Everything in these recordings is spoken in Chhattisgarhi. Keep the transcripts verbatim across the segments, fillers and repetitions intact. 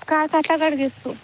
का काटा गड़ गेसो।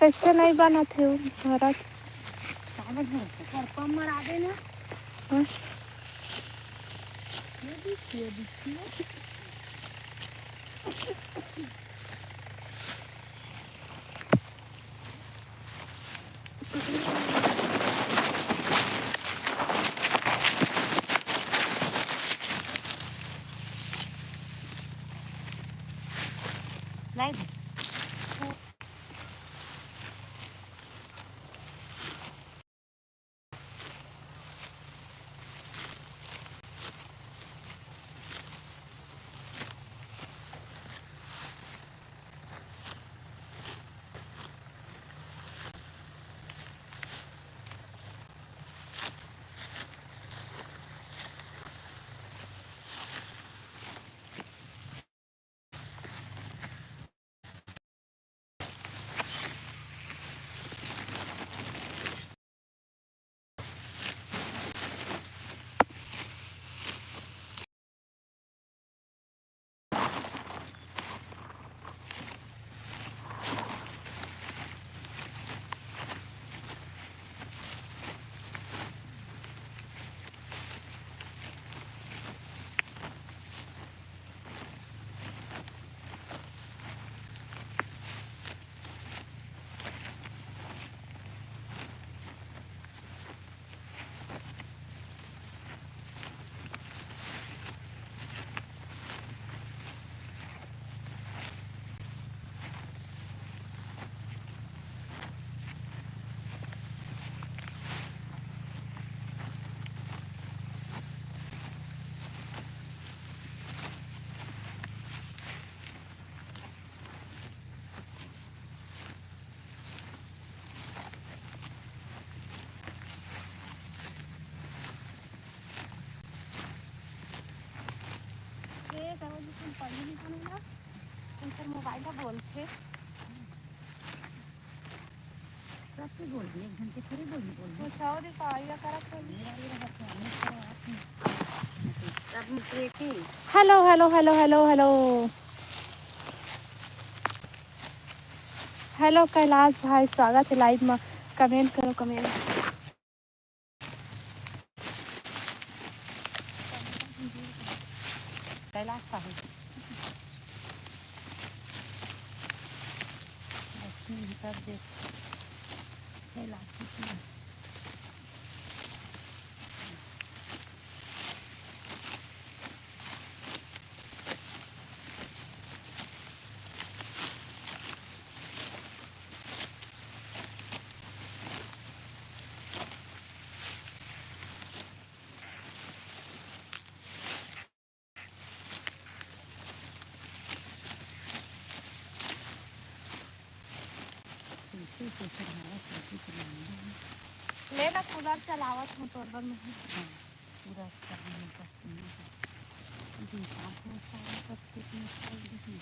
कैसे नहीं बनत हे वो भरत? काबर भरत हे? हड़पा मरा दे ना। हाँ। ये भी, ये भी, ये भी। ए, करो जी, तुम पढ़े लिखे नहीं ना, उनकर मोबाइल ला बोलथे। सबसे बोल रही, एक घंटे थोड़ी बोल रही, बोल रही। कुछ और ही तो आइया करत होगी। मेरा ये रहत है, हमें तो आप नहीं। सब निकले की। Hello, hello, hello, hello, hello. Hello Kailash भाई, स्वागत है लाइव में। कमेंट करो, कमेंट। कैलाश साहू। लक्ष्मी भीतर देख। कैलाश साहू। ले ना, कूलर चलावत हूँ तोर बर मैं। हाँ, पूरा अच्छा है, बस सुनिए। जी, आप लोग सारे सब खेत में खोल दीजिए।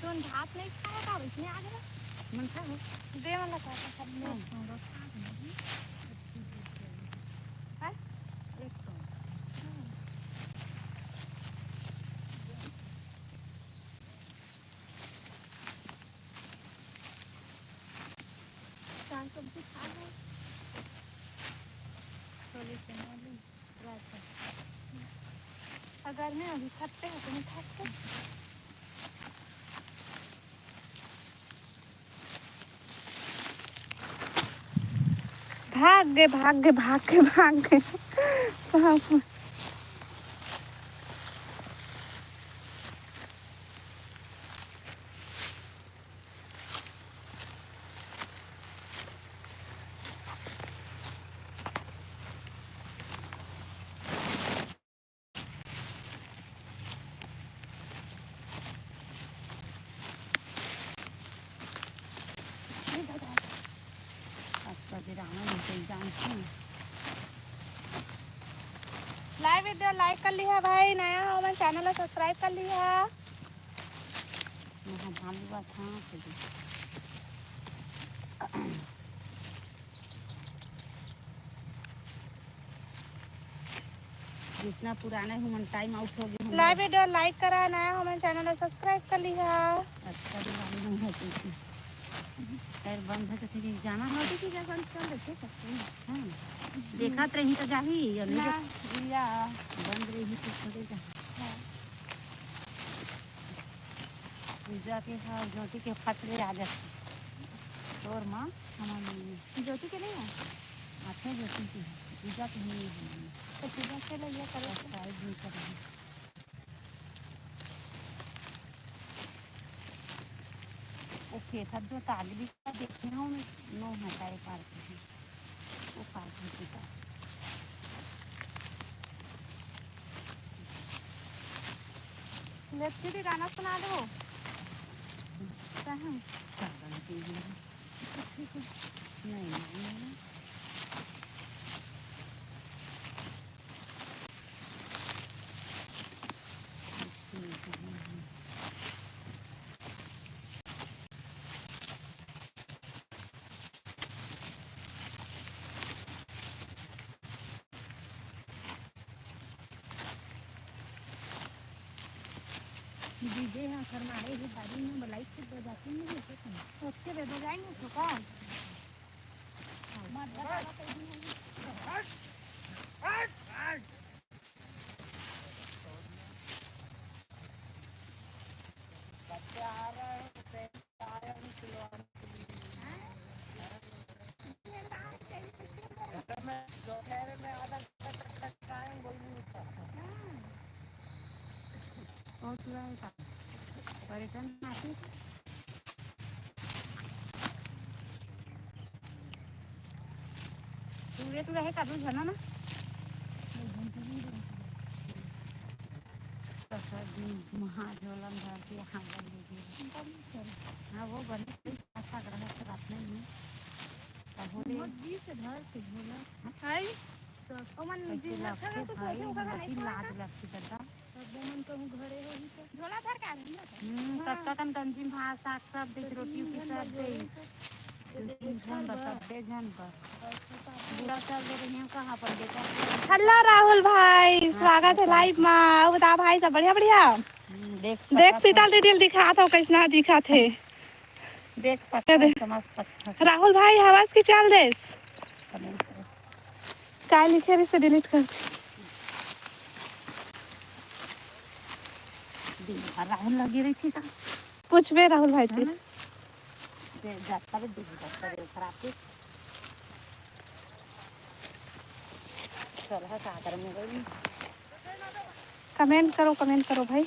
तुम भात नहीं खाया था, इसमें आ गया। मन खा हो। दे वाला खाया था, सब में। हाँ, हाँ, बस खा गया। हैं? एक तो। साग सब्जी खा लो। छोले चना लो, रायता। अगर मैं अभी खत्ते हो तो मैं खत्ते। भाग गे, भाग गे, भाग गे, भाग गे। बाप रे। लाइव वीडियो लाइक कर लिहा भाई, नया हो मैं चैनल ला सब्सक्राइब कर लिहा। जितना पुराना है, मन टाइम आउट हो गया। लाइव वीडियो लाइक करा, नया हो मैं चैनल ला सब्सक्राइब कर लिहा। अच्छा, दिवाली नहीं होती थी। खैर, बंद है तो ठीक है, जाना हो तो ठीक है, बंद कर देते, करते हैं। हाँ। देखत रही तो जाही, या नहीं ना, देख- या। बंद रही तो थोड़ी जाही। हाँ। पूजा के हा, ज्योति के फट ले आ जाती। तोर माँ, हमार मम्मी। ज्योति के नहीं है? अच्छा, ज्योति के है। पूजा के नहीं है। तो पूजा के लिए ये करो। साइड में कर रही। वो खेत जो ताली भी देखे हो, नो है, काय पार के। वो पार के। लेफ्ट की गाना सुना दो। कहाँ? नहीं, नहीं, नहीं। डीजे ह खरमारे हे, बारी में बलाई के बजाते नहीं होते कहीं। ओके बे, बजाएंगे तो का? मत बजा। पूरे तो रहे काबू झना ना। तो सब दिन महाझोलन भर के यहाँ बन गए। हाँ, वो बने कोई अच्छा ग्रह से बात नहीं है। अब होली बहुत बीस से घर से झोला। आई? तो ओमन कैसे दिन लगथे भर के भाई, कुछ वैसे ओकर हमर नहीं दिन खाना। लाज लगथे दादा। अब ओमन कहूँ घरे होही तो। झोला भर के आ रही है। हम्म, हाँ। तब तक हम गंजी भात, साग, सब दे, तो रोटी तीन उटी घंटा सब दे। जोड़े तो दू तीन झन बर, तब्बे झन बर। बूढ़ा चल दे रही हूँ, कहाँ पर बेटा? हेलो राहुल भाई, हाँ, स्वागत है बताओ। लाइव मा। अउ बता भाई, सब बढ़िया, बढ़िया? हम्म, देख देख सकत शीतल हो। दीदी ल दिखात हो, कैसना दिखत हे। देख सकत ये दे। हो, समझ सकत हो। राहुल भाई, हवस की चल देस? कमेंट करो। काय लिखे रही से डिलीट कर दे। दिन भर राहुल लगे रही थी का? पूछबे राहुल भाई है से। ना? दे, जाता भी दिन, जाता भी खराब थी। चल, हाँ, का करे में गई? कमेंट करो, कमेंट करो भाई।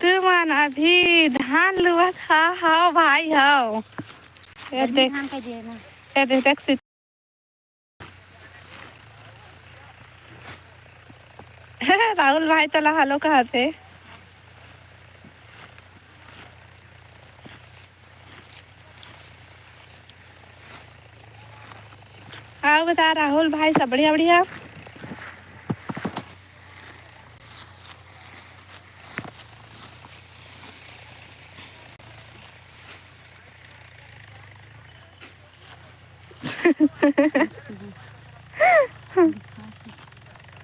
तुमन अभी धान लुवत हा, हव भाई हव। ये गर्मी देख, धान का जे ना। ये देख, देख सी-, राहुल भाई तोला हेलो कहत हे। अउ बता राहुल भाई, सब बढ़िया, बढ़िया?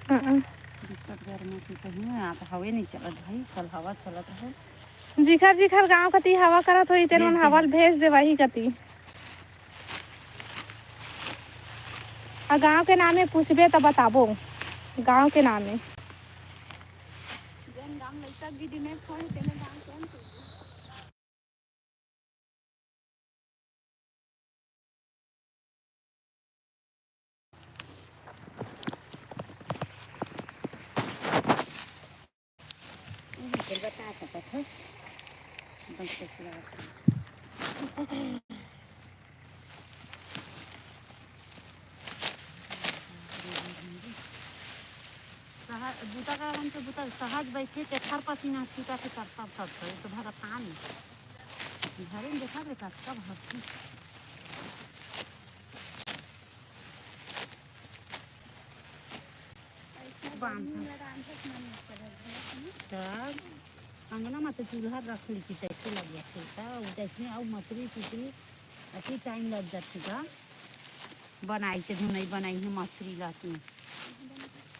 हाँ। हम्म, यहाँ तो हवे नहीं चलत भाई, कल हवा चलत रहे। जिखर जिखर गांव कती हवा करत होई, तेन भेज मन देबो। हवा ल भेज दे वही कती। आ गांव के नामे पूछबे त बताबो, गांव के नामे। जेन गांव लइका भी दिने फोन, तेने गांव के हम पूछबो। उही के बता सकत हस। बस के सिवा। सहज, बूता का मन के बूता सहज बैठे, तेखर पसीना छूटा के करतब करतब, ये तो भगतान। घरे में देखा रे करतब हर चीज। बांध। तब अंगना में तो चूल्हा रख ली थी, तैसे लग जाते, तब जैसे आऊ मछली पिछली अति टाइम लग जाती का। बनाई के धुनई बनाई है मछली लाती।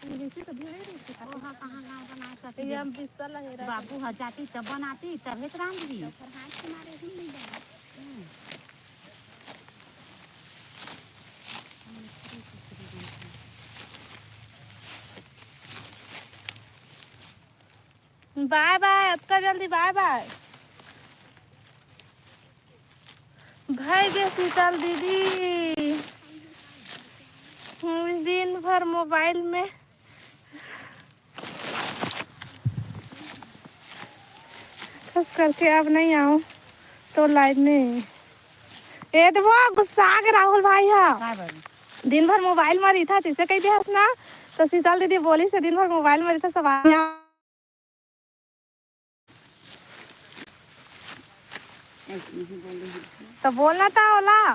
जैसे कभी है रे, ओ हाँ, कहाँ गाँव बना सकती ये है? हम बिस्तर ला हेरा बाबू हाँ जाती तब बनाती, तब हेत रांध ली। ओकर हाथ से मारे हम नहीं बना। हम्म। बाय बाय, अतका जल्दी बाय बाय। भई गे शीतल दीदी, हम्म, दिन भर मोबाइल में, खास करके अब नहीं आऊँ तो लाइव में। ए देखो, गुस्सा आ गे राहुल भाई हा। का बोले? दिन भर मोबाइल में रहिथा, जैसे कह दिया हस ना, तो शीतल दीदी बोलिस हे दिन भर मोबाइल में रहिथा, सब आ-, ऐसे नहीं बोले हैं। तो बोलना था ओला।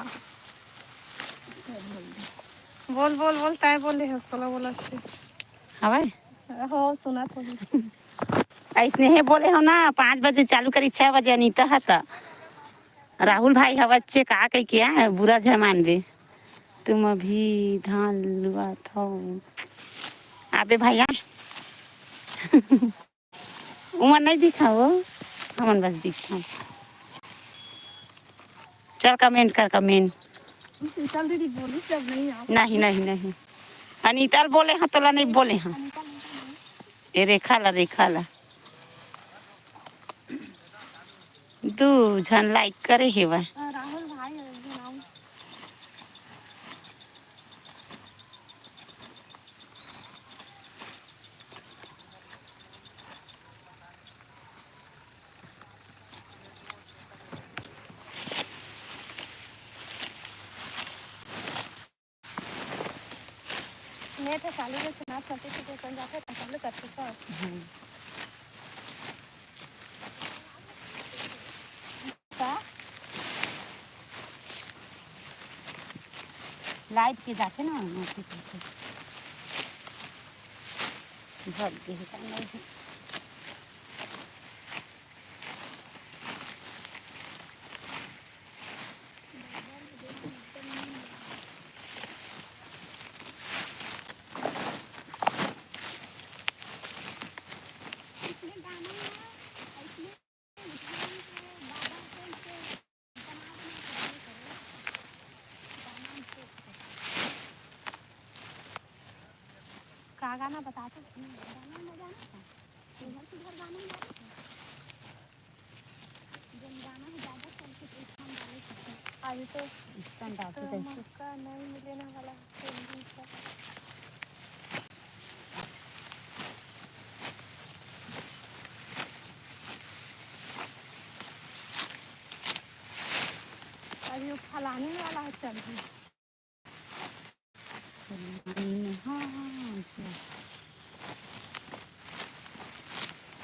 बोल, बोल, बोल, तय बोले हस, तोला बोला अच्छे। हवय? हो, सुना तो ही। ऐसने हे बोले हो ना, पाँच बजे चालू करी, छह बजे अनीता ह त। राहुल भाई हवच्चे का कहि के, आ, बुरा झ मानबे। तुम अभी धान लुआत हो। आबे भाई, आ। उमन नहीं दिखाओ, हमन बस दिखाओ। चल comment कर, comment। शीतल दीदी बोली सब नहीं आओ। नहीं, नहीं, नहीं। अनीता ल बोले हाँ, तोला नहीं बोले हाँ। अनीता नहीं, नहीं। ए रेखा ला, रेखा ला। दू झन like करे हेवय। अ, राहुल भाई, एक झन आऊ। Net ह चालू रहिथे, net notification जाथे, त चालू करथे सब। हम्म। का? Light के जाथे ना, notification। भग गे हे, का नहीं हे। का गाना बता तो? गाना में जाना था। इधर किधर गाना में जाना था? जब गाना है ज्यादा चल के तो इसका हम डाले थे। अभी तो इसका डाल तो के देखो। मौका नहीं मिलने वाला है, तो यही सब। अभी वो फलाने वाला है, चल रही।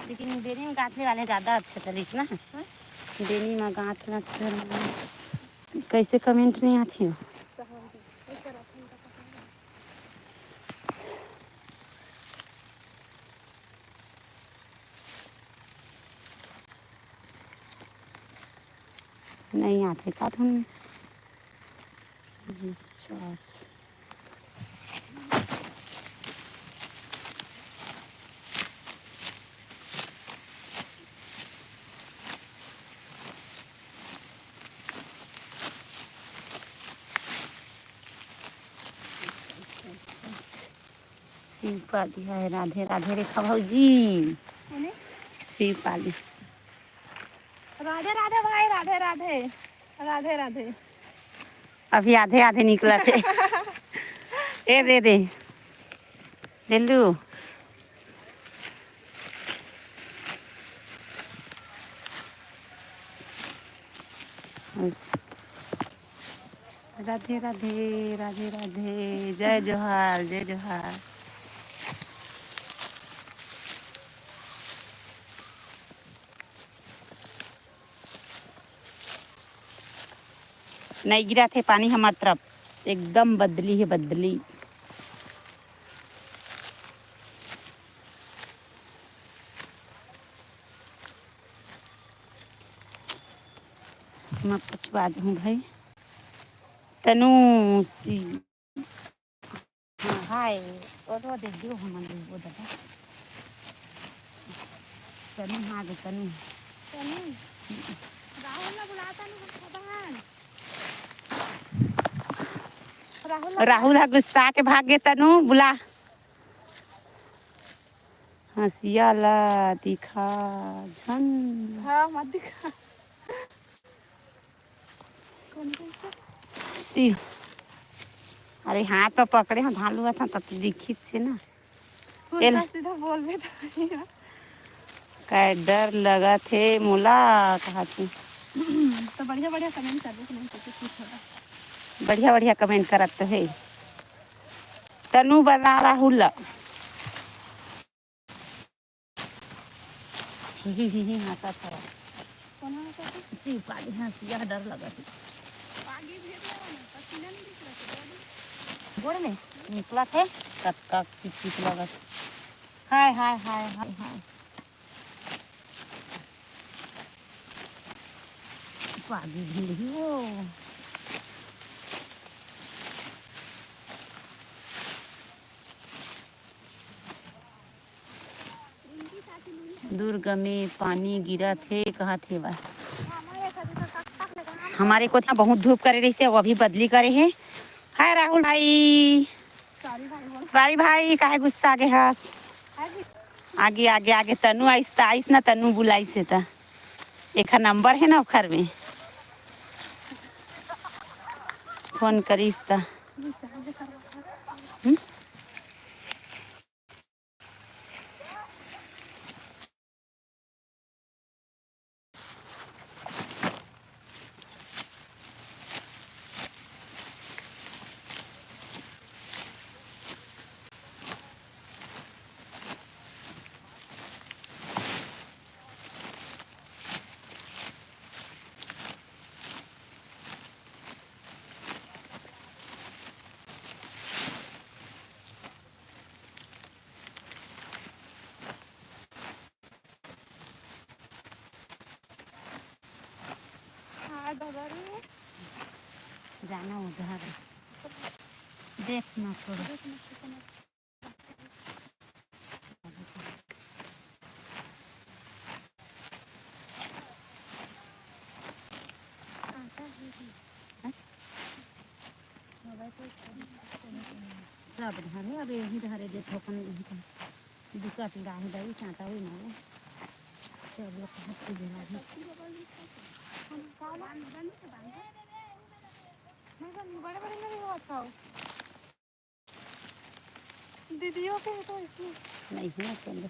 लेकिन बेनी में गांठ ले वाले ज्यादा अच्छा चलिस ना। हाँ? बेनी में गांठ ला कर कैसे comment नहीं आती हो? नहीं आते का तुम? अच्छा। श्रीपाली है, राधे राधे रेखा भौजी। श्रीपाली। राधे राधे भाई, राधे राधे। राधे राधे। अभी आधे आधे निकलत हे। ए दे दे। ले लू। राधे राधे, राधे राधे, जय जोहार, जय जोहार। नइ गिरत हे पानी हमर तरफ, एकदम बदली हे बदली। मैं पछुआ जाऊँ भाई। तनुसी। हाँ, हाय। और वो देख दियो हमन वो दादा। तनु, हाँ गे तनु। तनु। राहुल ला बुलाता नहीं, हम खबर है। राहुल ला राहुल हा गुस्सा के भाग गे तनु, बुला। हंसिया ला दिखा झन। हाँ, मत दिखा। कौन कैसे? सी। अरे हाथ में पकड़े हंव, धान लुवत हंव, तब तो दिखित छे ना। उल्टा एल। सीधा बोलबे तो नहीं ना। काय डर लगत हे मोला, कहा थे। तो बढ़िया बढ़िया comment कर दे, comment करके कुछ होगा। बढ़िया बढ़िया comment करत तो हे। तनु बना राहुल ला। ही, ही, ही, ही, हंसत हे। कोन हंसत हे? श्रीपाली हंसिया डर लगत हे। गोड़ में निकलत हे, कक, कक, चिक, चिक लगत। हाय, हाय, हाय, हाय, हाय। पागी भीड़ ही वो। दुर्ग में पानी गिरत हे, कहत हे बा। हमारे कोती बहुत धूप करे रहिसे, वो अभी बदली करे हे। हाय राहुल भाई। सॉरी भाई, काहे गुस्सा गे हस? आगे, आगे, आगे तनु आइस त आइस ना, तनु बुलाइस हे त। एखर नंबर हे ना ओखर में। फोन करिस त। हम्म? हाँ, डबल है। जाना उधर। देख ना थोड़ा। सब धरे, अब यही धरे, देखो अपन यही धरे। दुका टुरा है भाई, चांटा हुई ना वो। सब लोग हाथ से गिरा दे। बड़े बड़े नहीं हुआ था। दीदियों के तो इसमें नहीं है, चलो।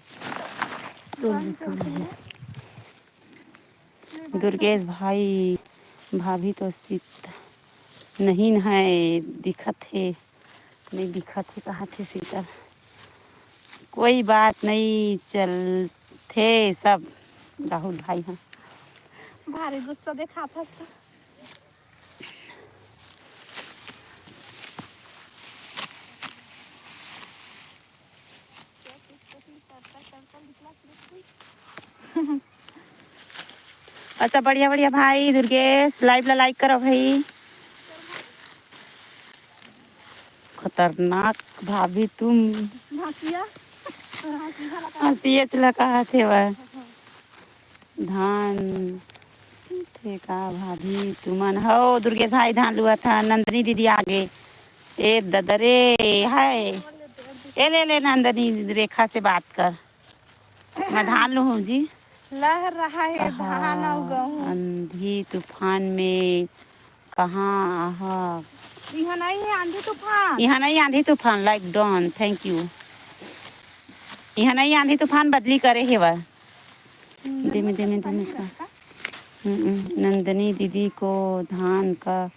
दुर्गेश भाई, भाभी तो सीत नहीं है, दिखत हे, नहीं दिखत हे, कहा थे सीता। कोई बात नहीं, चलथे सब राहुल भाई, हाँ। भारी गुस्सा दिखात हस त। अच्छा, बढ़िया बढ़िया भाई दुर्गेश, live ला like करो भाई। खतरनाक भाभी तुम। हंसिया। हंसिया लगा थे वह। धान थे का भाभी तुमन? हो दुर्गेश भाई धान लुआ था, नंदनी दीदी आगे। ए ददरे, हाय। ए ले ले नंदनी, रेखा से बात कर। मैं धान लूहूं जी। लहर रहा है धान अउ गहूं। आंधी तूफान में कहाँ आहा? इहाँ नहीं है आंधी तूफान। इहाँ नहीं आंधी तूफान, like done, thank you। इहाँ नहीं आंधी तूफान, बदली करे हेवय। हम्म, धीमे, धीमे, धीमे। हम्म, हम्म। नंदनी दीदी को धान का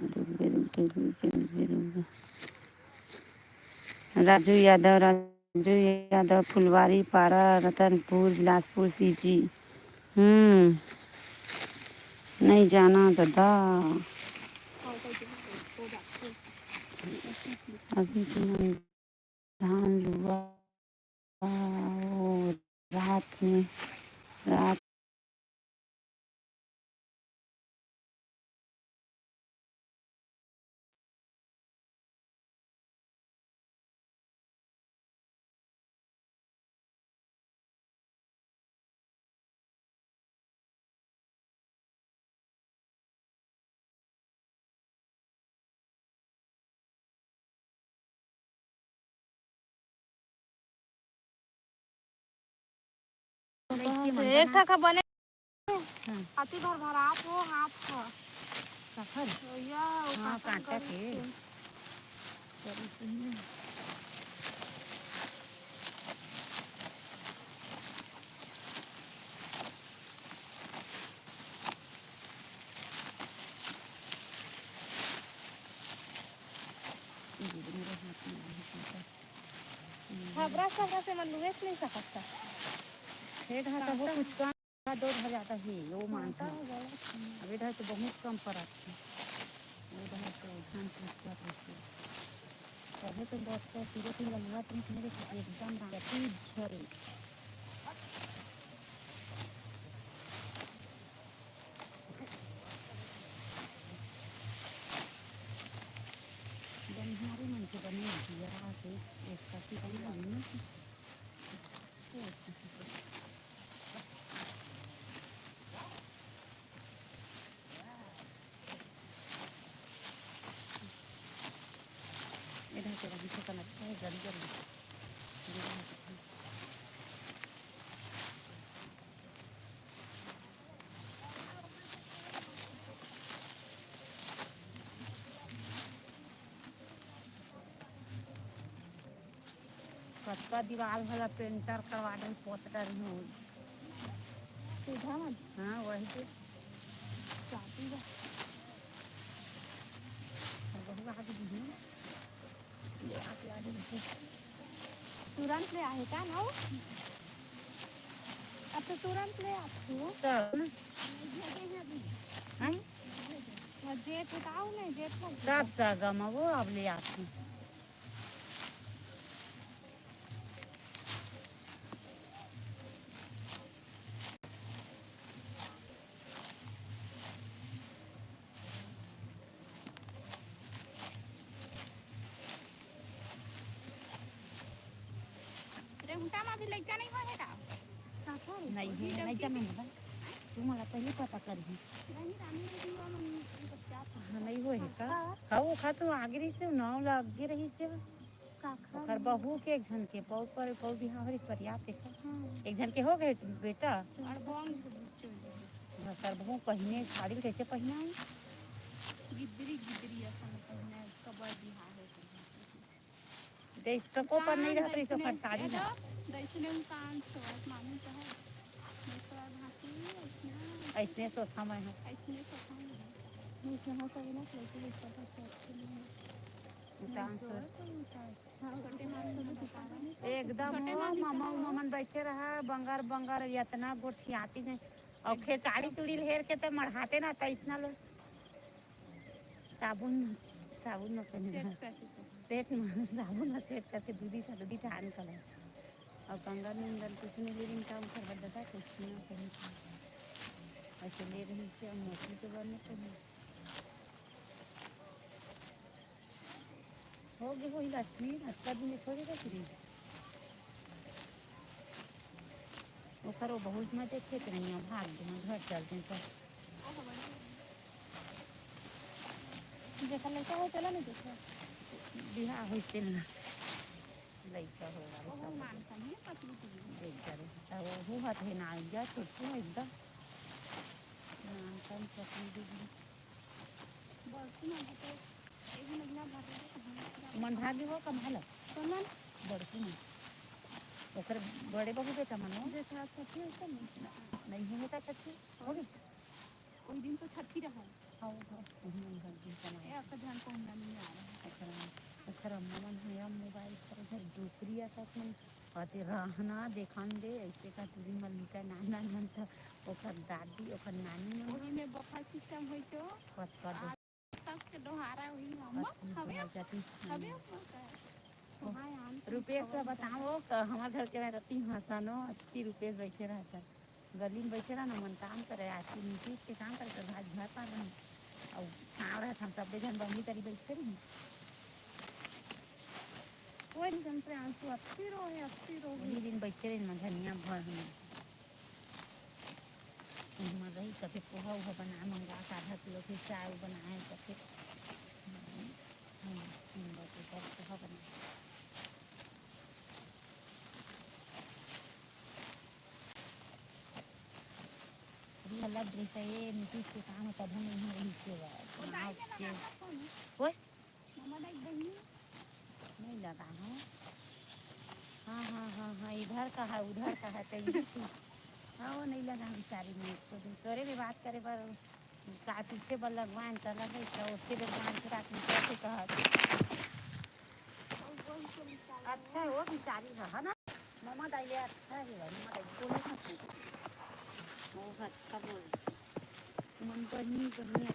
रुक जा, रुक जा, रुक जा, रुक जा, रुक जा। राजू यादव, राजू यादव, फुलवारी पारा, रतनपुर, बिलासपुर, सीजी। हम्म, नहीं जाना दादा। अभी तो मैं धान लुआ, ओ, रात में, रात एक ठा का बने। हाँ। हाथी भर भर आप हो, हाथ का। सफर? भैया, वो हाँ, कांटा कांटा के। के। खबरा सबरा से मन लुएच नहीं सकत था। हे ढा तबो कुछ कम, दो ढा जाता ही, वो मानता। अब इधर तो बहुत कम परत है। वो इधर तो धान कुछ कर रही है। पहले तो बहुत तो पूरे दिन लंबा तुम मेरे एकदम राती झरे। बनिहारी मन के बने जिया के एक कति बने बने। इधर से रही से कनक है, जल्दी जल्दी। कतका दीवाल वाला पेंटर करवा डरी, पोत डरी हूँ। सीधा मन। हाँ, वही पे। चाबी बा। अब बहु आ गई है। तुरंत ले आहे का ना वो? अब तो तुरंत ले आती हूँ। सब ना? हैं? वो जेठ बताओ ना, जेठ लग गया। सब सगम वो अब ले आती हूँ। रेहुटा मा भी लइका नहीं होय हे का? नहीं है, नहीं जमे ना। तू मला पहले पता करही। नहीं, रानी दीदी वा मन बच्चा था। हाँ, नहीं होय हे का? हाँ। हाँ, वो खा तो आगे रही से, नाव ला आगे रही से। काखर ओकर बहू के एक झन के पौ पर, पौ बिहाव हरिस पर याद देखा। हाँ। एक झन के हो गए बेटा। और बहू के बच्चे हो गए। हाँ, सर बहू पहिने साड़ी कैसे पहिना है? गिदरी, गिदरी असन पहिना है, उसका बर बिहाव है। देश तको पर नहीं रहत रही ओकर साड़ी ला। दैसने उनका अंश हो, मामी कहे, दैसवा भाती, ऐसने। ऐसने सोफा में है। ऐसने सोफा में है। नहीं, कहाँ का बोला, कैसे भी पता चलते नहीं। उतान से। एकदम हो, मामा उमा मन बैठे रहा, बंगर बंगर इतना गोठियाती है। और खेसारी चूड़ी ल हेर के तो मढ़ाते ना, तैसना लो। साबुन, साबुन में पहने सेट रहा। करके सब। सेट में, साबुन में सेट करके दूधी था, दूधी था आन कलर। और कंगन उंगन कुछ नहीं ले रही, काम कर बता, कुछ ना पहने। ऐसे ले रही से, हम नौकरी के बाद में पहने। हो गे होही लक्ष्मी, अतका दिन थोड़ी रख रही। ओकर वो बहुत मजे खेत रही, भाग दे, घर चल दे तो। जेकर लइका हो, चला ना देखे। बिहाव होइस तेन ला। लइका हो, अरे ओहू सब। मानसन हे, पतली पतली। देख जा रे, अब ओहू हत हे ना, जा छोटकू हे एकदम। मानसन पतली दीदी। बड़की मन ह तो एही महीना भर ले तो हम मन भागे हो कमाए ला। तो मन बड़की मन। ओकर बड़े बहू बेटा मन हो। जेठा छठी हो तो नहीं। नहीं हो बेटा छठी। हो गई। ओही दिन तो छठी रहल। हाँ, वो तो उही मन भाग दिन कमाए। ए, अक्का जान को हमरा नहीं आ रहा है। ओकर, ओकर अम्मा मन हे, मोबाइल पर उधर डोकरी आ सास मन। अते रहना देखन दे, ऐसे का तुरी मन लुका नान नान मन तो ओकर दादी, ओकर नानी मन। ओही में बफर सिस्टम होई तो कत कत दे। तक के डोहारा हुई हम। अति हवे, डोहार जाति। हवे, हवे। तो भाई आन रुपेश ला बताओ, क-, हमर घर के रहती हंसनो, अति रुपेश बैठे रहता। गली में बैठे रहना, मन काम करे, आज की नीतीश के काम करे, तो भाई घर पार रही। और छाँव रहता, हम सब जन बंगी तरी बैठे रही। कोई नहीं जानते, आंसू अति रोहे, अति रोहे। वही दिन बैठे रही, मन धनिया भर हम। हमर रही, कभी पोहा उहा बनाए, मंगा के आधा किलो, फिर चाय बनाए, तो फिर हम, हम बस इधर पोहा बनाए। अभी अलग ड्रेस है, ये नीतीश के काम है, तब हम यहाँ रही से बा। वो दाई के लगा था फोन। ओए? ममा दाई बहिनी। नहीं लगा है। हाँ, हाँ, हाँ, हाँ, इधर का है, उधर का है, कहीं भी चीज। हाँ, वो नहीं लगा है बेचारी ने, एक दो दिन तोरे भी बात करे पर का पीछे बर लगवाएन त लगे, त ओतके बेर जान के रात में कैसे कहत। अच्छा, वो बेचारी ह, है ना? ममा दाई ले अच्छा ही है, ममा दाई बोले ना कुछ। वो अच्छा बोल। मन बनी, बनी।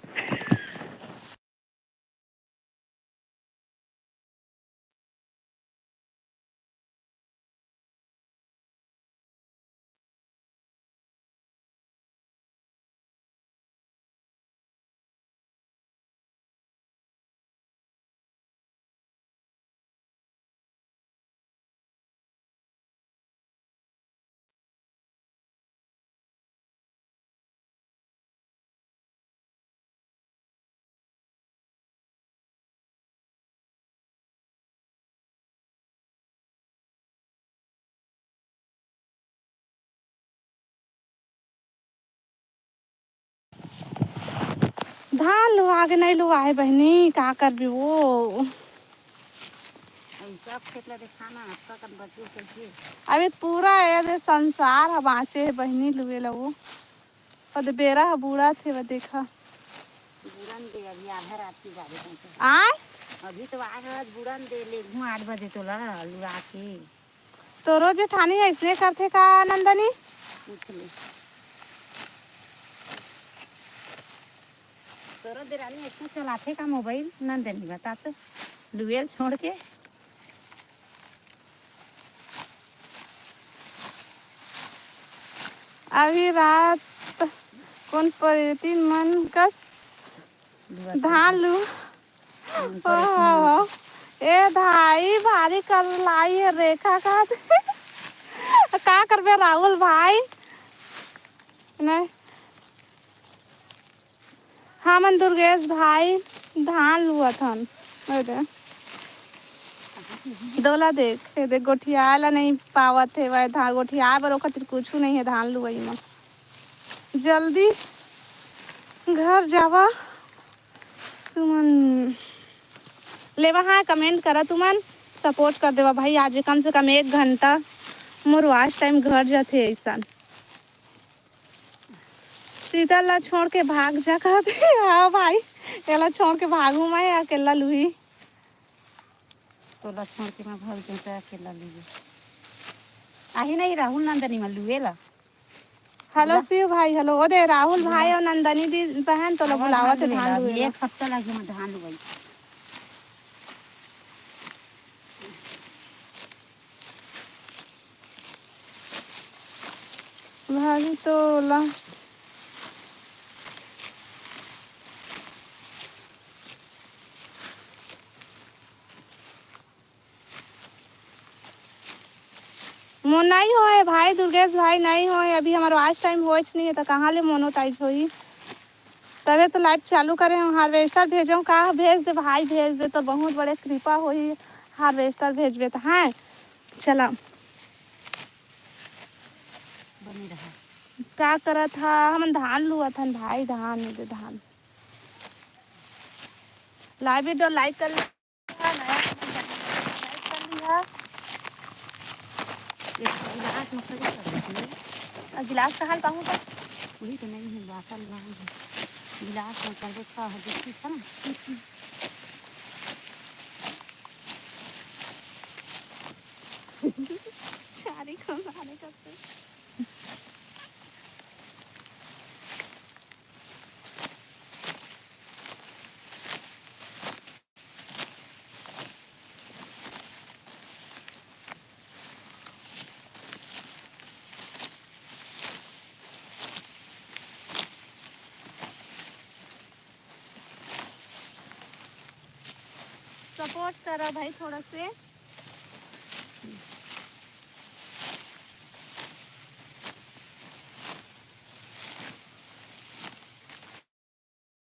धान लुआ के नहीं लुआ है बहिनी, का करबी वो? अभी सब खेत ला देखा ना, आपका कन बचे कैसे? अभी पूरा ये दे संसार ह बाँचे हे बहिनी लुए ला वो। अदे बेरा ह बूड़ा थे, वो देखा। बूड़न दे, अभी आधा रात की गाड़ी पहुंचे। आय? अभी तो आए हस, बूड़न दे, लेगहूं आठ बजे तोला लुआ के। तोरो जेठानी अइसने करथे का नंदनी? पूछ ले। तोरो देरानी अइसने चलाथे का मोबाइल? नंदनी बता तो, लुएल छोड़ के। अभी रात कोन परेतिन मन कस धान लू। ओहो, ए धाई भारी कर लाई है रेखा का। का करबे राहुल भाई? नहीं। हमन दुर्गेश भाई धान लुअत हन। ओदे। दोला देख, ए देख, गोठियाए ला नहीं पावत हे, वह धान गोठियाए बर ओखर तीर कुछु नहीं है धान लुवई म। जल्दी घर जावा तुमन। लेवा हाँ, comment करा तुमन, support कर देवा भाई। आज कम से कम एक घंटा मोर watch time घट जाथे ऐसन। सीता ला छोड़ के भाग जा कहत हे। हाँ भाई, एला छोड़ के भागू मैं, अकेला लुही। तोला छोड़ के मैं भाग जाऊं त अकेला लुही। आही नहीं राहुल नंदनी मन लुए ला। Hello शिव भाई, hello। ओ दे राहुल भाई और नंदनी दी बहन तोला बुलावत हे धान लुए ला। एक हफ्ता लगे मैं धान लुआई। भाभी तो last मोर नहीं होए भाई, दुर्गेश भाई नहीं होए, अभी हमर watch time होएच नहीं है, तो कहाँ ले monetize होई? तबे तो live चालू करे हूँ। Harvester भेजो का? भेज दे भाई, भेज दे तो बहुत बड़े कृपा होही। Harvester भेजबे तो, हाँ। चला। बने रहा। का करत हा? हमन धान लुअत हन भाई, धान दे धान। Live video like कर लिहा, नया channel subscribe कर लिहा। एक गिलास में खड़ी कर देती है। आ, गिलास कहाँ पाऊँ तो? वही तो नहीं है, बाटल लाऊं। गिलास में कर देता है, देखी था ना। चारी को मारे करते। Support करा भाई थोड़ा से।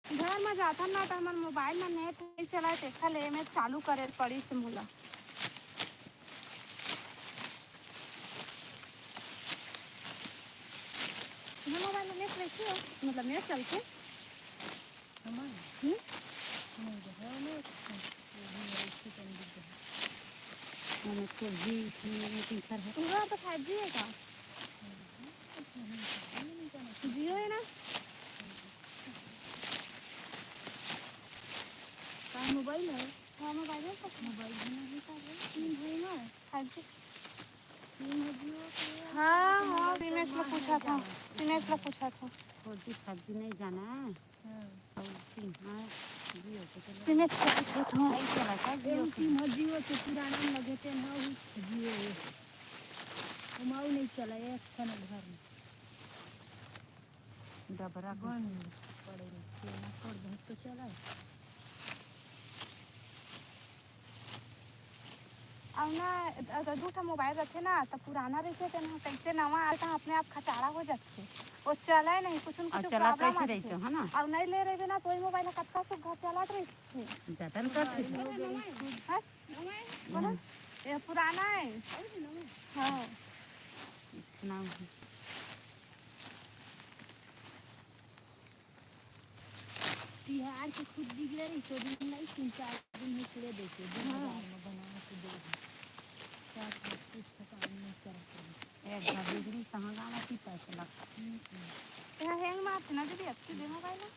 घर म जाथन ना, त हमर mobile म net नइ चलय, तेखर ले एमे चालू करे ल पड़िस मोला। तुम्हर mobile म net रहिथे, मतलब net चलथे? हमर? हम्म? नहीं, जो है net, वो भी है, इसकी कम दिख रही। हमर four G, तीन घर है। पूरा तो five G है का? Jio है ना? का mobile है? हाँ, mobile है तो। Mobile भी नहीं था वो। तीन भाई ना, five G। तीन Jio के। हाँ, हाँ, सीमेश ला पूछा था, सीमेश ला पूछा था। Four G, five G नहीं जाना है। हाँ। और सिम, हाँ, Jio के चला। सीमेश ला पूछा था। नहीं चला था Jio एम के। सिम Jio के पुराना में लगे थे ना, वो Jio है। वो माऊ नहीं चला, एक ठन घर में। डबरा बंद पड़े रहिथे, ना छोड़ दे तो चला। अउ ना, अगर दू ठा mobile रथे ना, त पुराना रहिथे, तेन ह कइसे नवा आथे, त अपने आप खचारा हो जाथे। वो चले नहीं, कुछ न और कुछ चलत problem आ रहिथे, जाथे। है ना? अउ नहीं ले रहिबे ना, तो वही mobile ह कतका सुग्घर चलत रहिथे। जतन कर हाँ? बोलो, ये पुराना है। हाँ। इतना तिहार के खुद बिगड़े रही, तो दिन नहीं, तीन चार दिन में पूरे देखे, दो हजार में बना के दे दी। सात आठ कुछ थकान नहीं करत रही। एक बार बिगड़ी कहाँ गाना की पैसा लग। हम्म, हम्म। यहाँ hang मारते ना दीदी, अच्छी demo का है ना।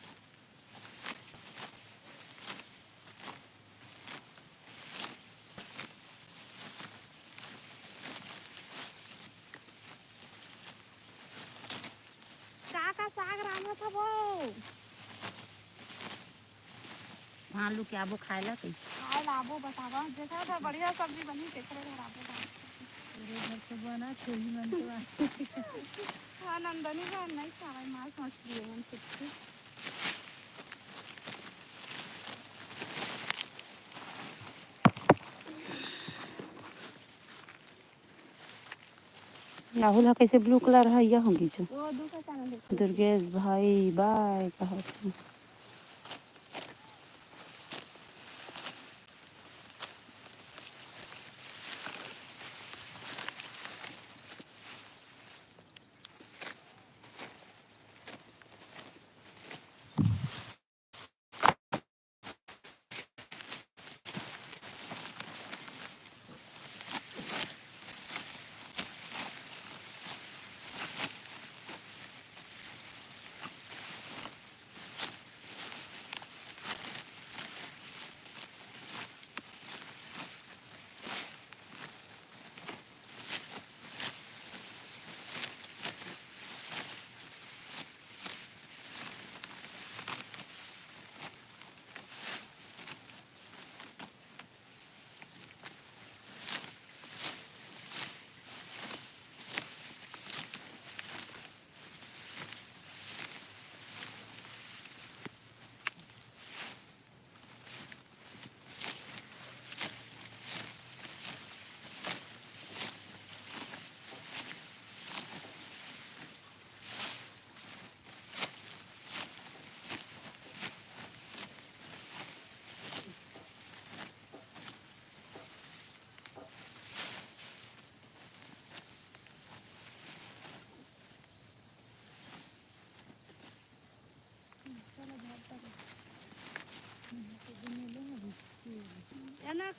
का का साग रांधत हवो? धान लुके आबो खाए ला कइसे? खाए ला आबो, बतावा, जेकरा घर बढ़िया सब्जी बनही, तेकरे घर आबो। तेरे घर तो बना, छोरी मन तो आ। हाँ, नंदनी बहन नहीं खावे, मांस मछली मन कुछ। राहुल ह कइसे blue colour ह, यह होगी जो। वो दूसरा channel देखो। दुर्गेश भाई bye कहत हे।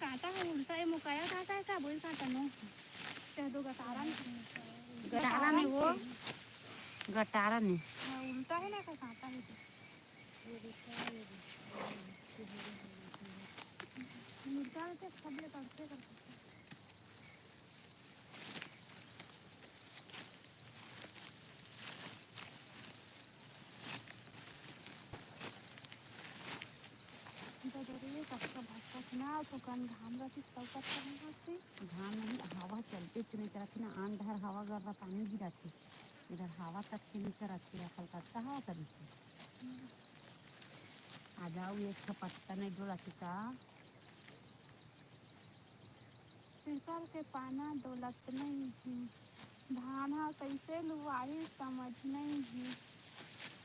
कांटा हे उल्टा, ये मोकाया कांटा हे का, वही कांटा नो। चाहे दो गटारा में। गटारा में वो, गटारा में। हाँ, उल्टा हे ना, का कांटा हे तो। उल्टा हे तो सब ले करते करते। ददरी कतका भटकत ना, थोकन घाम रहिस, तब कतका भटकत। घाम नहीं, हवा चलते चुने करत हे ना, आन डहर हवा गर्रा पानी गिरत हे, इधर हवा तक के नहीं करत हे, कलकत्ता हवा करिस। आ जाओ, एक ठो पत्ता नहीं डोलत हे का? पीपर के पाना डोलत नहीं हे, धान ह कइसे लुवाही समझ नहीं हे,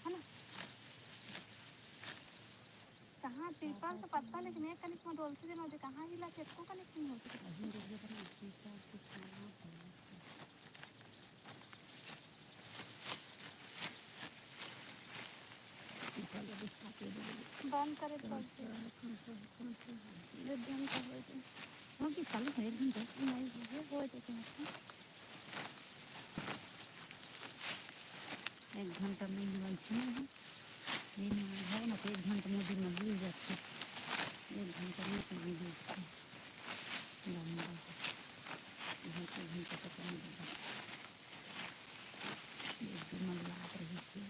है ना? कहाँ पीपर के पत्ता, लेकिन एक कनिक में डोलथे, जेमा दे कहाँ हिला, चेतको कनिक नहीं होथे। बंद करे तो एक घंटा हो जाए। हाँ, कि चालू है, एक घंटा। नहीं, ये हो जाए, एक घंटा में ही बनथे ना, ये नहीं हो ना, तो एक घंटा में भी निकल जाथे। एक घंटा में तो नहीं बनथे, लंबा है, घंटा, घंटा तक नहीं बनथे। ये भी मंगवा रही थी।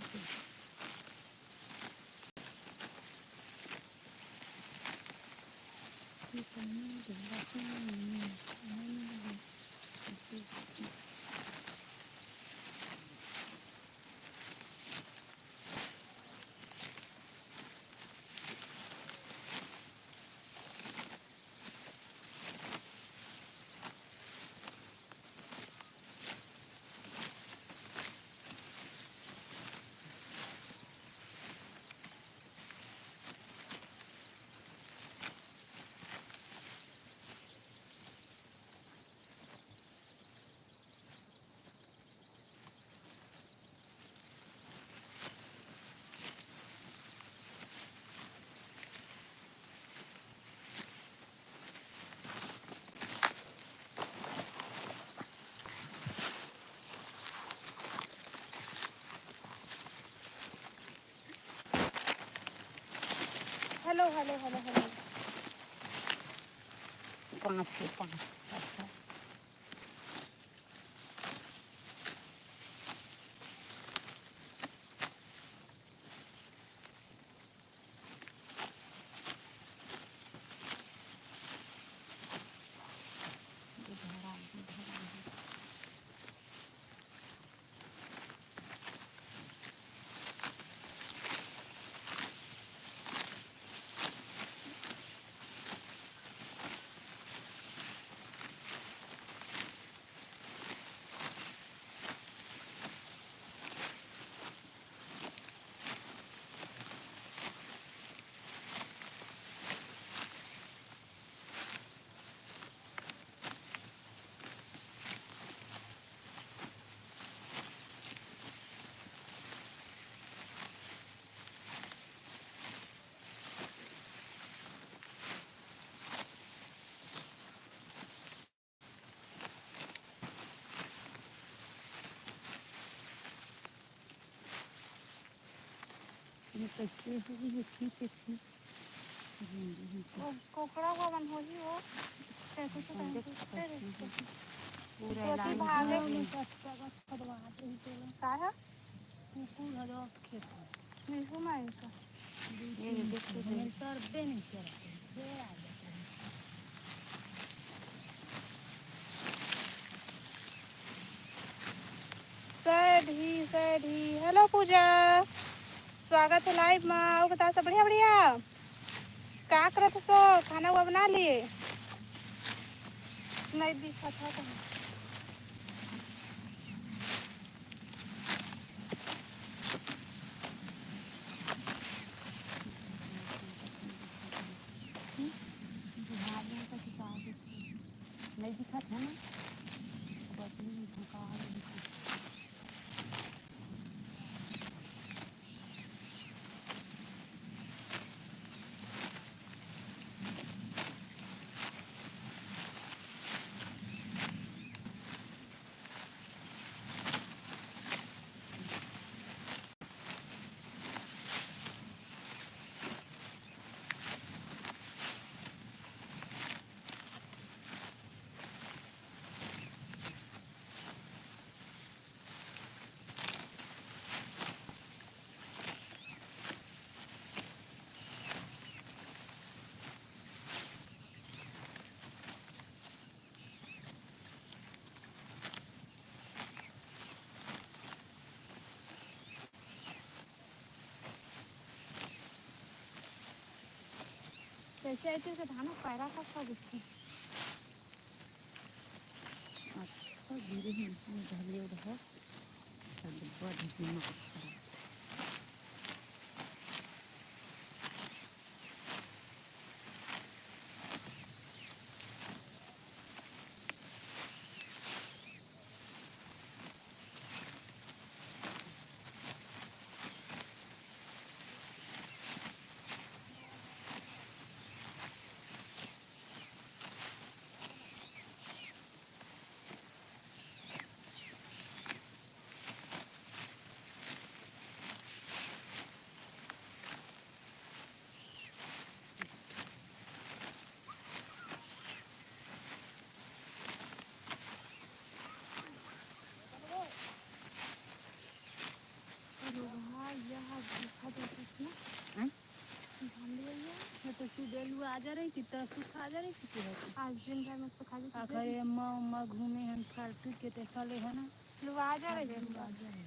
Hello, hello, hello, hello. पाँच से पाँच। अच्छा। ये कैसे होही, ये ठीक है, ठीक। वो कोकड़ा हुआ मन होही वो। कैसे तो कैसे तो पूरा तो इलाज भागे। में कटका का खदवा दे तो। का है? कुकुर हलो खेत में। निशु माई का। ये देखो, हमें सर्दे नहीं चलते। सैड ही, सैड ही। हेलो पूजा, स्वागत है लाइव में। अउ बता, सब बढ़िया, बढ़िया? का करत हस? खाना हुआ बना लिए? नहीं दिखत है कहाँ। नहीं दिखत है ना, बटन में झोंका आ रही है। चैते से धान पैरा का सब उठे। अच्छा, गिरे हैं, इसमें धरे रहो। सब बढ़ दिमाग खराब। रोगहा, यह देखा जाता है ना? हैं? धान ले आइए। ये तो सुबह लुआ आ जा रही कि तो सुखा जा रही कि तो है। आज दिन भर में सुखा जाती है। आखिर अम्मा, अम्मा घूमे हन फालतू के ते खले है ना। लुआ आ जा रही है। लुआ आ जा रही।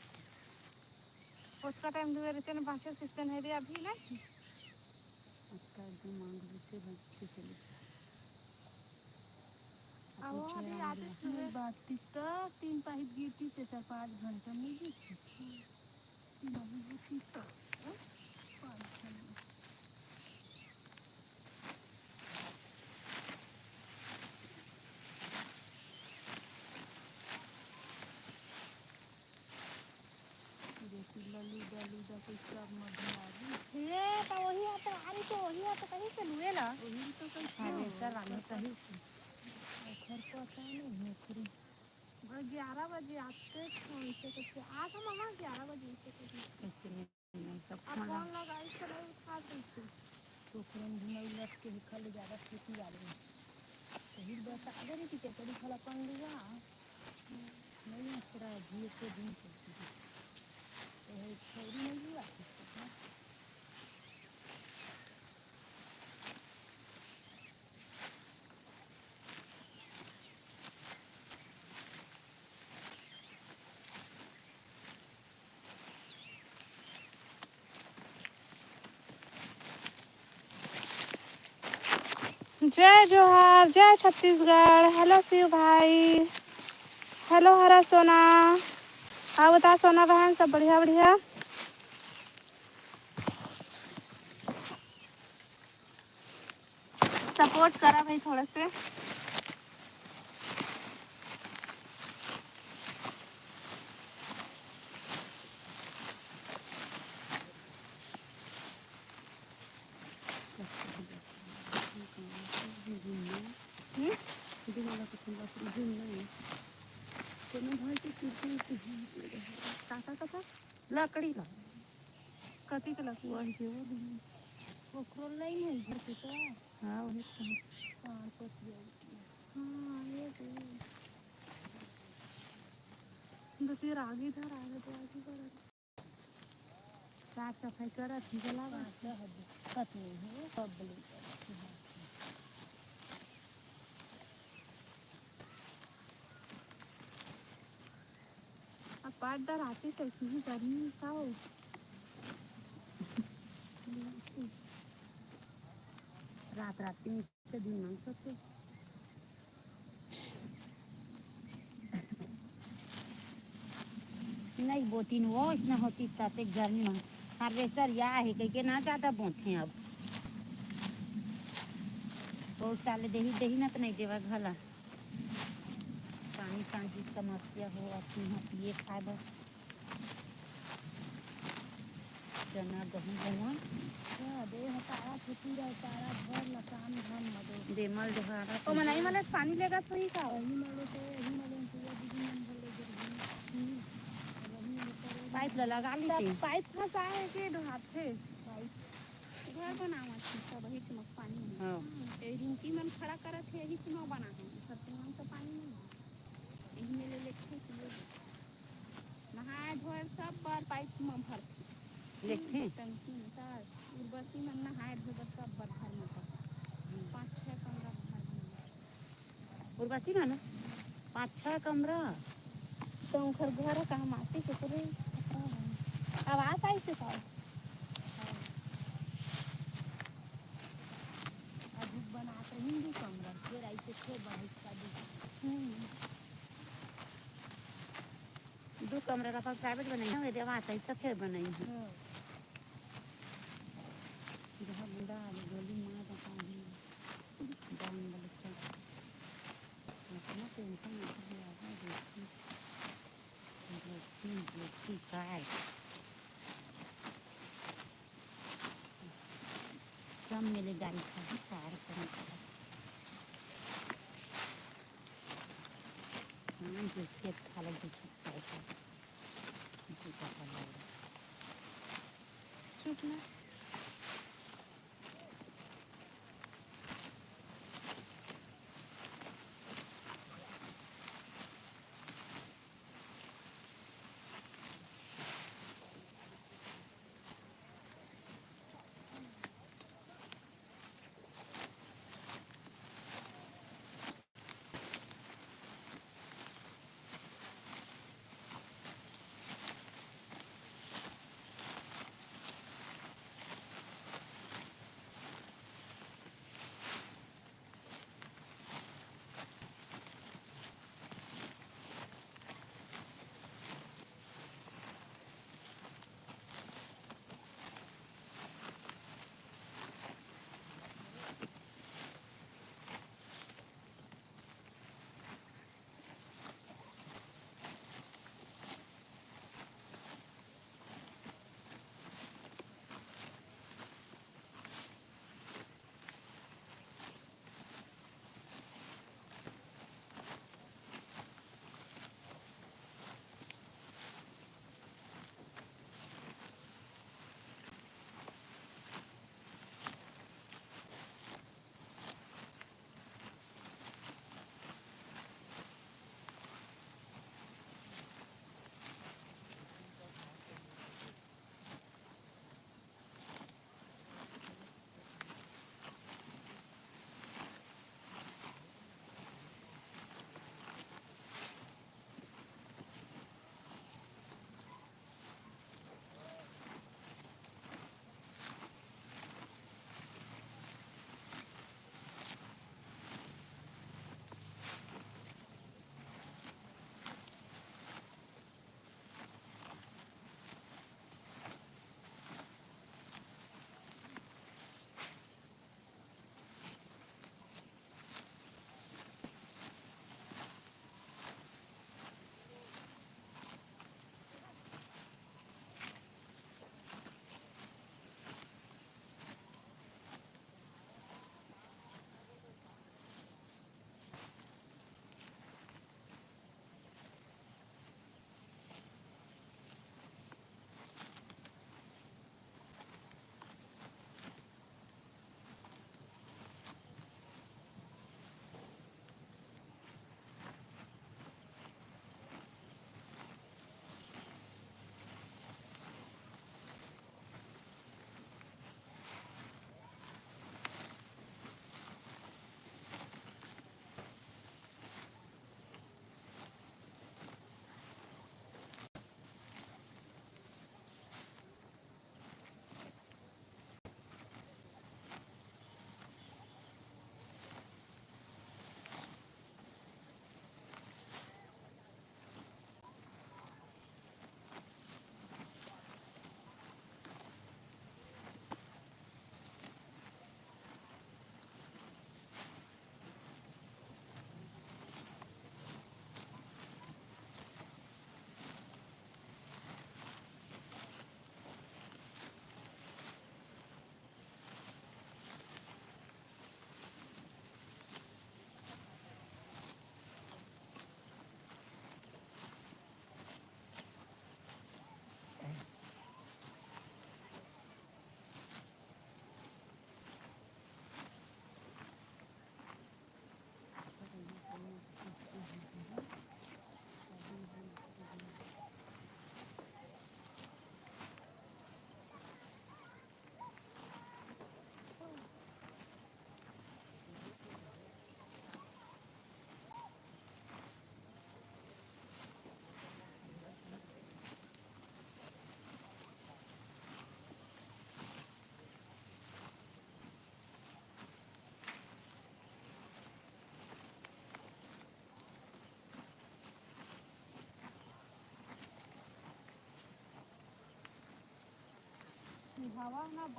उसका टाइम दुए रहते ना, पाँच छः किस्ते नहीं दे अभी ना। उसका एकदम मांग लेते हैं, ठीक है। अब वो अभी आते सुबह। बात तीस तो तीन पाइप गिरती से चार पाँच घंटा में गिरती। लूदा लूदा के सब मधुआरी। हे, तो वही आता, अरे तो वही आता कहीं से लुए ला। वही तो कहीं से। अरे सर, रानी कहीं से। खर पता नहीं, नौकरी। ग्यारह बजे आते थे, उनसे कुछ। आ तो मामा ग्यारह बजे से कुछ। ऐसे नहीं। सब अब खाना। फोन लगाई, चलो उठा दीजिए। तो फोन भी नहीं लटके है, खाली ज़्यादा खेती वाले में। तो फिर बता दे रही थी, तेरी खाला पान लिया। नहीं, पूरा घी के दिन चलती है। तो है, छोरी नहीं हुआ। जय जोहार, जय छत्तीसगढ़। हेलो शिव भाई, हेलो हरा सोना। हाँ, बता सोना बहन, सब बढ़िया बढ़िया? सपोर्ट करा भाई थोड़ा से। हम्म? काका, काका? लकड़ी ला। कथी के लकड़ी? वही के, वो भी। ओकरो नहीं है घर पे तो। हाँ, वही तो। हाँ, तो ये। हाँ, ये तो। बस ये आगे इधर आ गए तो आगे बढ़। साफ सफाई करत ही, जला बा। हाँ, सब दिक्कत नहीं है, सब बोले करत ही। अब पाटदार आते तो इतनी गर्मी का हो। रात रात तीन से दिन मांग सकते। नहीं बोती न वो, इतना होती ताते गर्मी में। हार्वेस्टर या है कह के ना ज़्यादा बोते हैं अब। बहुत साले देही, देही ना तो नहीं देवा घला। पानी पानी की समस्या हो, अपनी यहाँ पिए खाए बस। चना, गहूँ, गहूँ। हाँ, दे ह तारा खेती रहे, तारा भर ल काम धाम म दे। दे मल डोहारा ओ, मनई मन पानी लेगत होही का? वही मलो तो, वही मलो तो, ये दीदी मन भर ले गिर गई। हम्म। वही मलो तो, पाइप ल लगा ली सब थी। पाइप फंसा है के डोहात थे? पाइप। घर बनावत थी, सब वही के मक पानी है। हाँ। हम्म, ये रिंकी मन खड़ा करत है, यही के मक बना है। सब तो मन तो पानी नहीं है। यही में ले लेते हैं कि ये नहाए धोए सब बर पाइप म भरथे। लेथे। टंकी में त उर्वशी मन नहाए धोए बर सब बर घर म भरथे। पाँच छः कमरा घर म। उर्वशी मन पाँच छः कमरा। तो ओखर घर कहाँ माटी के पूरे आवाज आई से का? हाँ। अब दू कमरा, फेर आई से फेर बढ़ई का दू। हम्म। दू कमरा का अपन प्राइवेट बनाई है, देवा सही तो फेर बनाई है। हम्म। जहाँ बुंदा आलू गोली मार बता है। जान वाले का। अपना टेंशन नहीं है, आगे देखी। देखी, देखी, काय। कम मिले गाड़ी का, कार का मतलब। हाँ, जो खेत खाला, जो खेत खाला। जो पता लगा। चुप ना।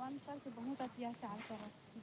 बंद करके बहुत अत्याचार करत हे।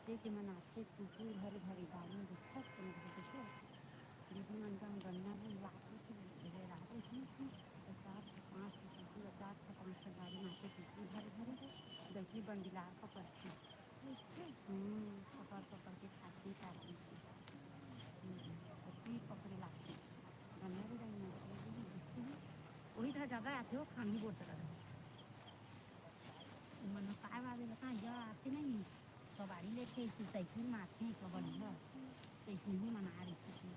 नाचे के मन आथे, कुकुर हर घरे गाड़ी में देखो, कोनो घरे देखो। दीदी मन जब गन्ना भी लाके के ले रहा तो इतनी सी पचास से पाँच की कुकुर, पचास से पाँच की गाड़ी में आके कुकुर घरे घरे गलती बंडिलार पकड़ती। हम्म, पकड़ पकड़ के खाती तारा में। हम्म, और फिर पकड़े लाती। गन्ना भी रही में वही था ज्यादा आते हो खानी बोलते रहे। मन काय बाबे बता जा आते नहीं। कबाड़ी लेके इसी साइकिल मारते हैं कबड्डी। तो इसमें ही मना रही थी।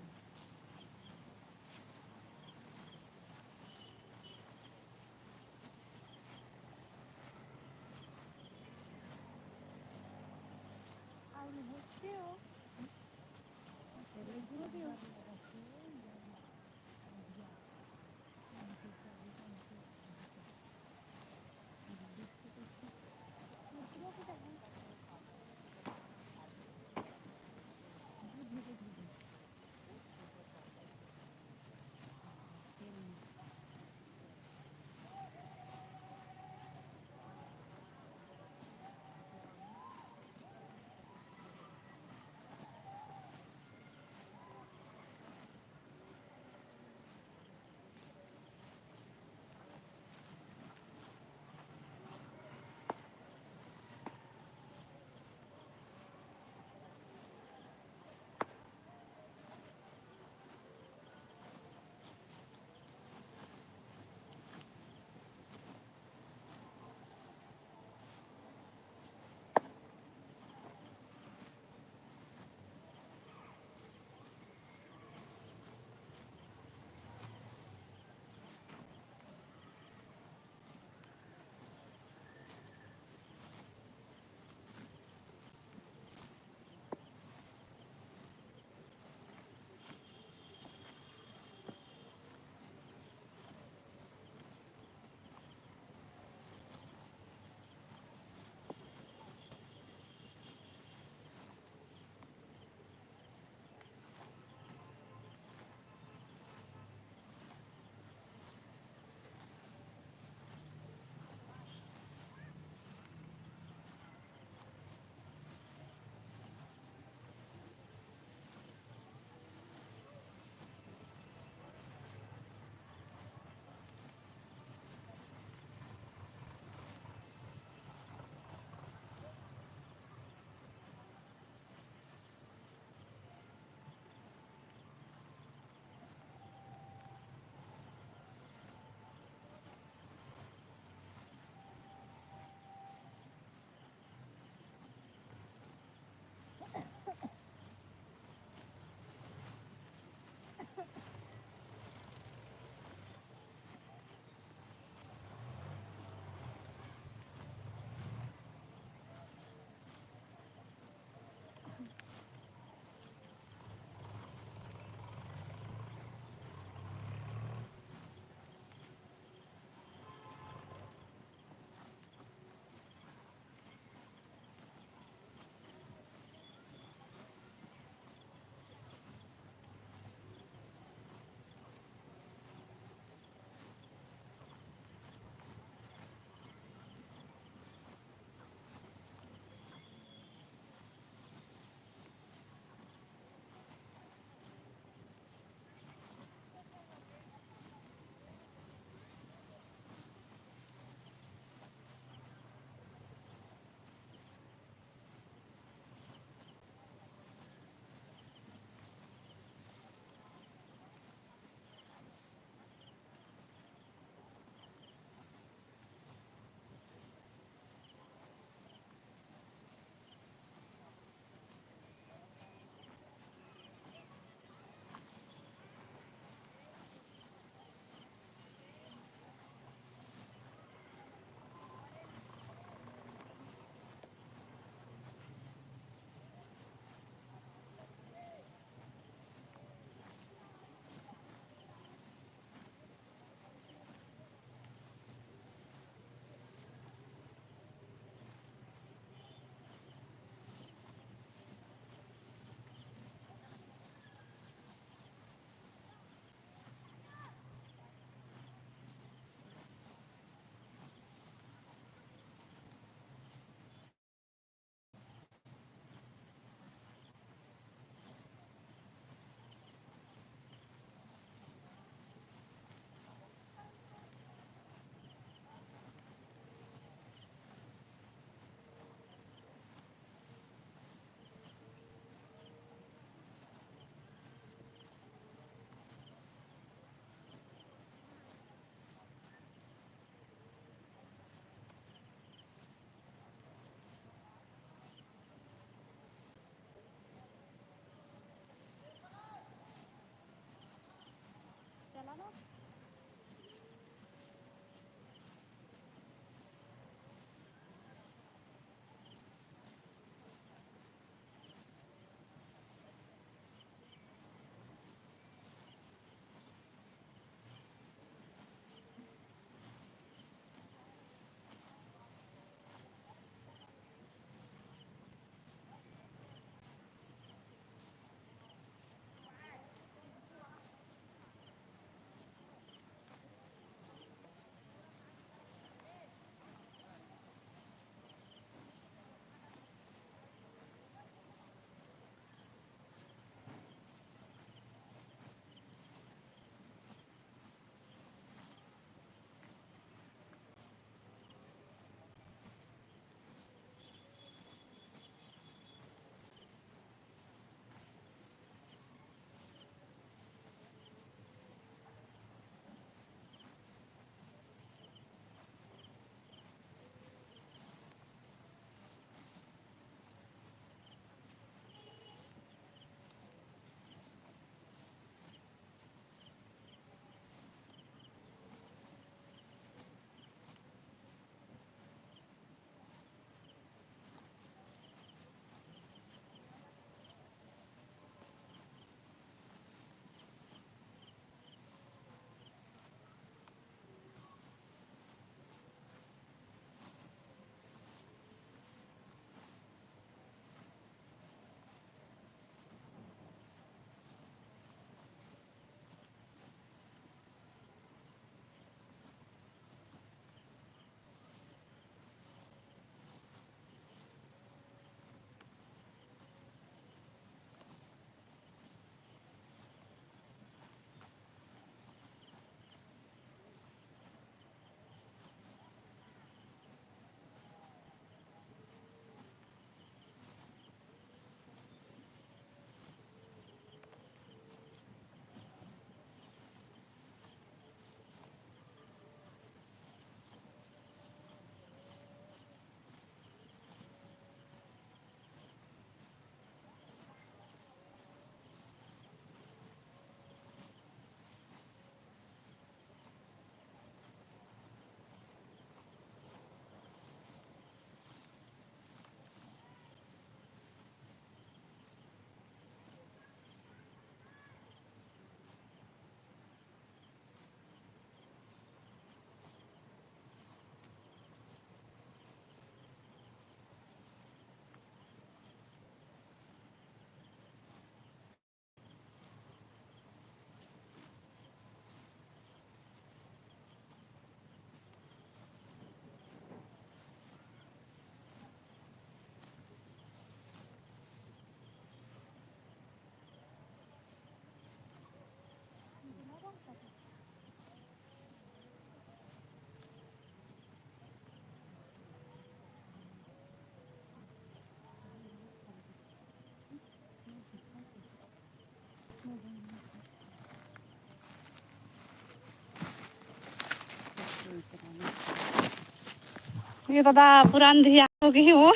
ये दादा पूरा अंधिया हो गई हो।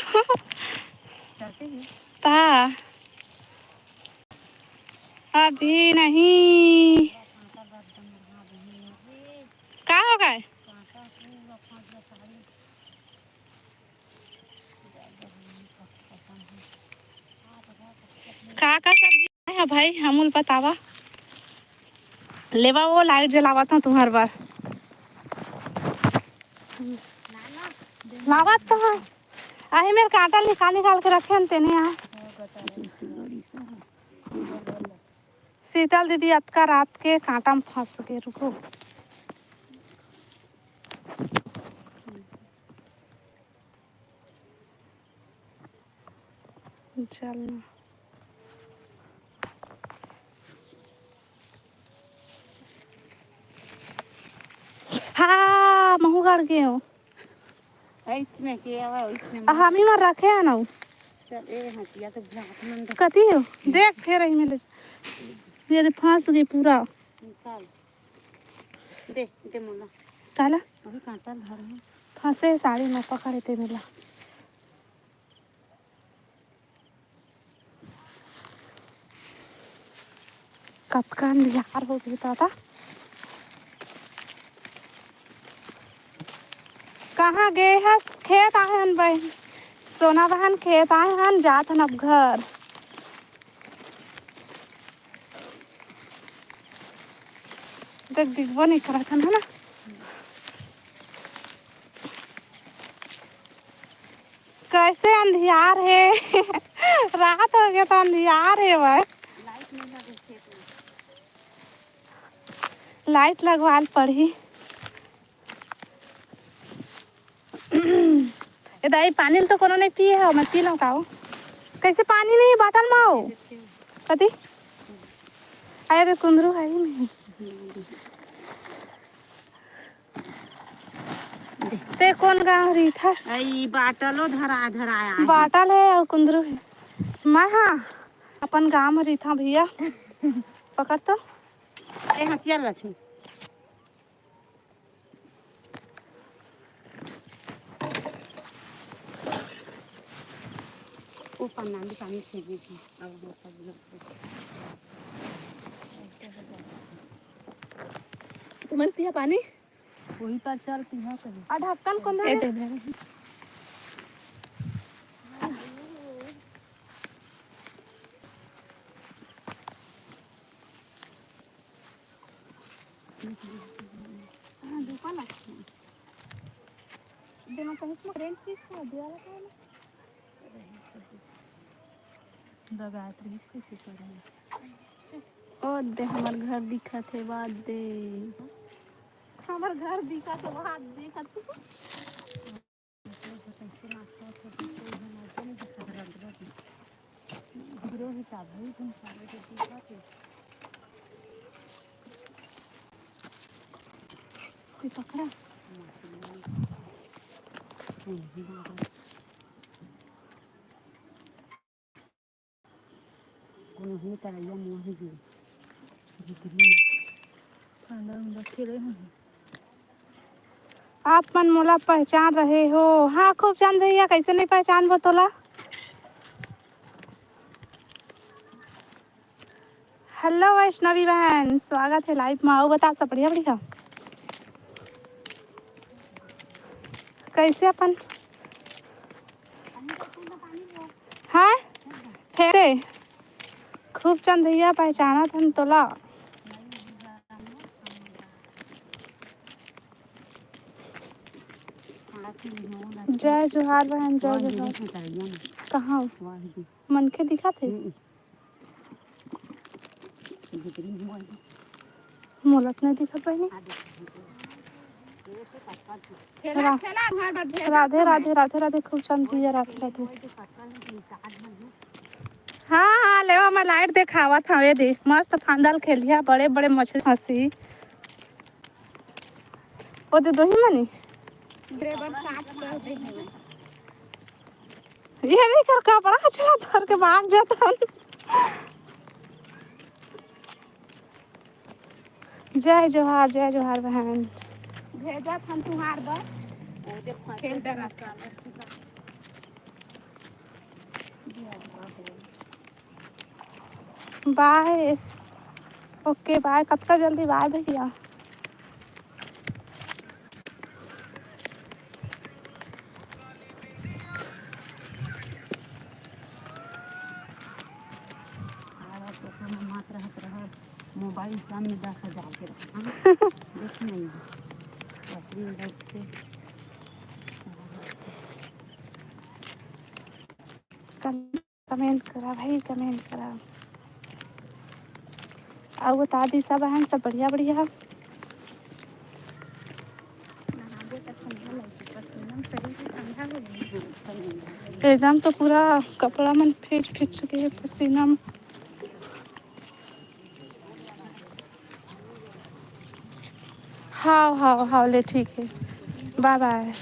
ता अभी नहीं। का हो गए? का का सब्जी है भाई, हमूल बतावा। लेवा वो लाइट जलावत हूँ तुम्हार बर। लावत तो है। अही मेर कांटा निकाल निकाल के रखे हन तेने यहाँ। शीतल दीदी अतका रात के कांटा में फंस के, रुको। चल ना। हाँ, महू गड़ गे हो। ऐसने के आवा, ऐसने आ, हम ही मार रखे हैं ना उ। चल, ए हटिया तो जात मन दे। कथी हो? देख, फेर यही में ले। ये दे, फंस गई पूरा। निकाल। दे, दे मोला। काला? अभी कांटा धर है। फंसे साड़ी में पकड़े ते मिला। कतका अंधियार हो गए दादा। कहाँ गए हस? खेत आए हन बहन, सोना बहन, खेत आए हन, जात हन अब घर। देख, दिखबो नहीं करत हन, है ना? कैसे अंधियार है। रात हो गया तो अंधियार है भाई। लाइट लगवाल पड़ी। ए दाई, पानी ल तो कोनो नहीं पिए हो, मैं पी लूँ का हो? कैसे पानी नहीं, बाटल में हो? कथी? अरे कुंदरू है ही नहीं। ते कौन गाँव रहिथस? आई बाटलो धरा धराया है। बाटल है और कुंदरू है। मैं हाँ, अपन गाँव में रहिथा भैया। पकड़ तो। ए हंसिया लक्ष्मी। ओ पन्ना भी पानी फेंक दी थी। अब हम सब लोग तुमन पिया पानी? वही पर चल पिया कहीं। आ ढक्कन कौन ए धरे? दे दे। हाँ, धूपा लगता है। दे, मैं कहीं से रेंट किस को दिया लगा है ना? दगात रही से की करेंगे। ओ दे, हमर घर दिखत हे, बाद दे। हमर घर दिखत हे, बाद दे। कोई पकड़ा? कोनो ही तरैया मोही गे। भीतरी में। फांदा उंदा खेले होही। आप मन मोला पहचान रहे हो? हाँ, खूबचंद भैया, कैसे नहीं पहचानबो तोला? हेलो वैष्णवी बहन, स्वागत है लाइव में। आओ, बता सब बढ़िया, बढ़िया। कैसे अपन? हाँ, फेरे। खूबचंद भैया, पहचानत हन तोला। जय जोहार बहन, जय जोहार। कहाँ हो? मनखे दिखत हे? मोला तो नहीं दिखत बहिनी। राधे, राधे, राधे, राधे, खूबचंद भैया, राधे, राधे। हाँ, हाँ, लेवा, मैं लाइट देखावत हवे दे। मस्त फांदल खेलिया, बड़े, बड़े मछली फंसी। ओ दे दोही मनी। ये नहीं कर कपड़ा चला धर के भाग जाता। जय जोहार, जय जोहार बहन। भेजत हम तुहार बर। बाय। ओके, बाय। कतका जल्दी बाय भैया। मोबाइल सामने दस हजार के रखा। देख नहीं है। बकरी बैठ के। कमेंट करा भाई, कमेंट करा। अउ बता दी सब बहन, सब बढ़िया बढ़िया। एकदम तो पूरा कपड़ा मन भीज भीज चुके हे पसीना में। हाव हाव हाव, ले ठीक हे, बाय बाय।